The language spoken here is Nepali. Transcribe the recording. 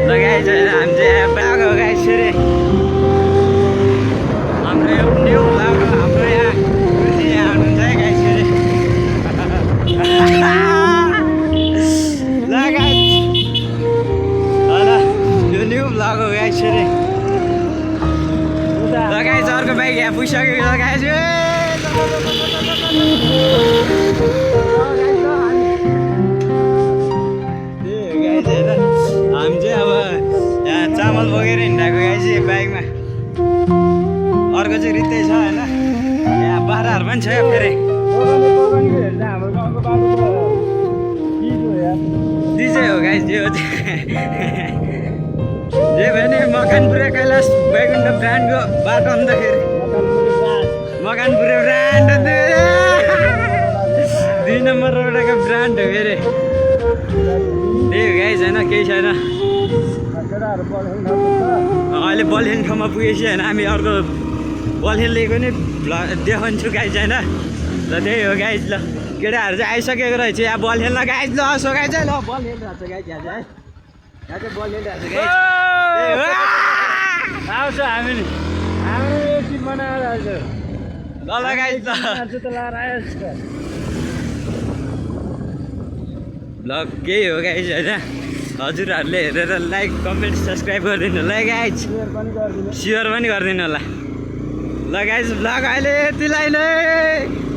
लगाइन्छ हामी चाहिँ ब्लग हो गाइस फेरि हाम्रो यो न्यू ब्लग हो हाम्रो यहाँ हुनुहुन्छ है गाइस फेरि ल गाइस यो न्यू ब्लग हो गाइस फेरि ल गाइस अर्को बाइक यहाँ पुगिसकेको छ गाइस हामी चाहिँ अब यहाँ चामल बोकेर हिँडेको गाइस बाइकमा अर्को चाहिँ रित्तै छ होइन यहाँ बाह्रहरू पनि छ फेरि डिजे हो गाइस यो जे भने मकनपुर कैलाश बैकुण्ठ ब्रान्डको बाटो अन्तखेरि मकनपुर ब्रान्ड 2 नम्बर रोडको ब्रान्ड हो फेरि त्यही हो गाइस होइन केही छैन अहिले बलखेल ठाउँमा पुगेपछि होइन हामी अर्को बलखेल लिएको नि देखाउँछु गाइस होइन ल त्यही हो गाइस ल केटाहरू चाहिँ आइसकेको रहेछ यहाँ बलखेल ल गाइस ल सो गाइस ल बलखेल रहेछ गाइस यहाँ चाहिँ बलखेल रहेछ गाइस आउँछ हामी नि हाम्रो टिम बनाएर आउँछ ल गाइस ल ल केही हो गाइस होइन हजुरहरूले हेरेर लाइक कमेन्ट सब्सक्राइब गरिदिनु होला है गाइस सेयर पनि गरिदिनु होला ल गाइस ब्लग अहिले यतिलाई नै